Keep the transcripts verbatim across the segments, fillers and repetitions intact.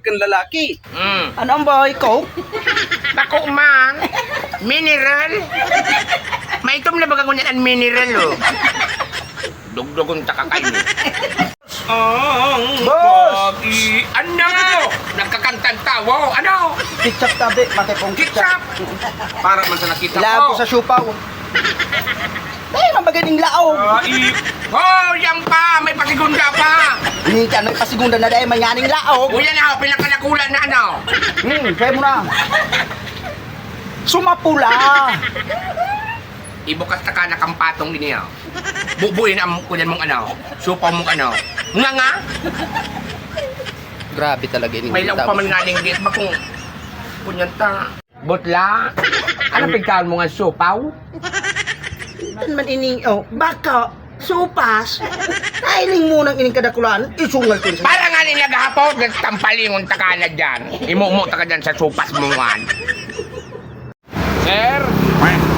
Kan lalaki. Mm. Ano ang bahay ko? Bako man. Mineral. Maitom na baga ngunyan ang mineral, oh. Dugdugon ta ka kayo. Ang Boss! Pag-i-, ano? Nagkakantang tawo. Ano? Ketchup tabi, makipong ketchup. Ketchup! Para man sa nakita Ilago ko. Sa siupaw. Dahil man bagay ning laog. Ah, i-, oh, yan pa! May pasigunda pa! Hindi ka nagpasigunda na dahil manyaning laog. O yan na, oh, pinakadakula na ano. Hmm, kaya mo na. Sumapula. Ibukas na ka na kampatong ini, oh. Bubuin ang kunyan mong ano, supaw mong ano. Nga nga? Grabe talaga ini. May laog pa man nga ning gate ba kung kunyan ta. Butla? Ano pigkaon mo nga supaw? Tan man ini, oh, baka, supas. Ay, ning munang ining kadakulaan, isungal ko sa Para nga nin naghahapot, nagtampalingon ta ka na dyan. Imumo ta ka dyan sa supas mo nga. Sir?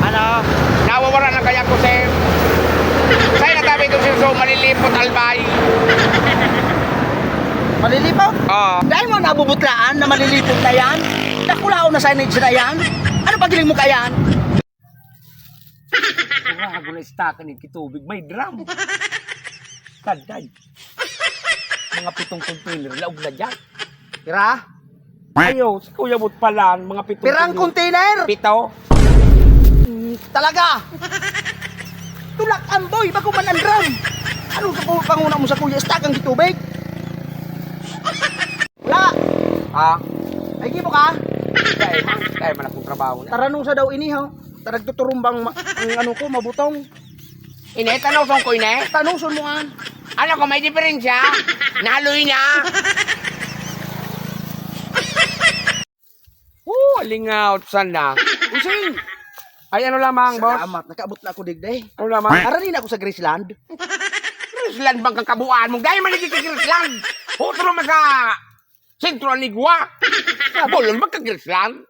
Ano? Nawawala na kaya ko, sir? Sa'yo natabi ko, sir, so malilipot, albay. Malilipot? Oo. Dahil mo nabubutlaan na malilipot na yan? Dakulaon na signage na yan? Ano paghiling mo kayan? Kung hago na istakan yung kitubig, may drum. Taday. Mga pitong container, laog na dyan. Tira? Ayo, si Kuya Bot pala, mga pitong Pirang container. Container? Pito. Mm, talaga? Tulak ang boy, bako man ang drum. Ano sa ku-, panguna mo sa kuya, istakan kitubig? Wala. Ha? Ay, gibo ka? Kaya man, kaya man akong trabaho na. Taranusa daw ini, ho. Taragtuturumbang ma-, ang ano ko, mabutong. Ine, tanuson ko, ine. Tanuson mo, an. Ano ko, may diferensya? Naloy na. Oh, alingaw, sana. Using. Ay, ano lamang, boss? Salamat, nakaabot na ako digday. Ano lamang? Arani na ako sa Graceland. Graceland bang kakabuan mo? Dahil man nagkikigriceland. Utro man sa Sentro Anigua. Bulol, magkagriceland.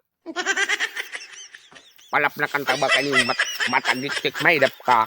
Palap na kanta ba kayo mat-, matagik-tik, may dap ka.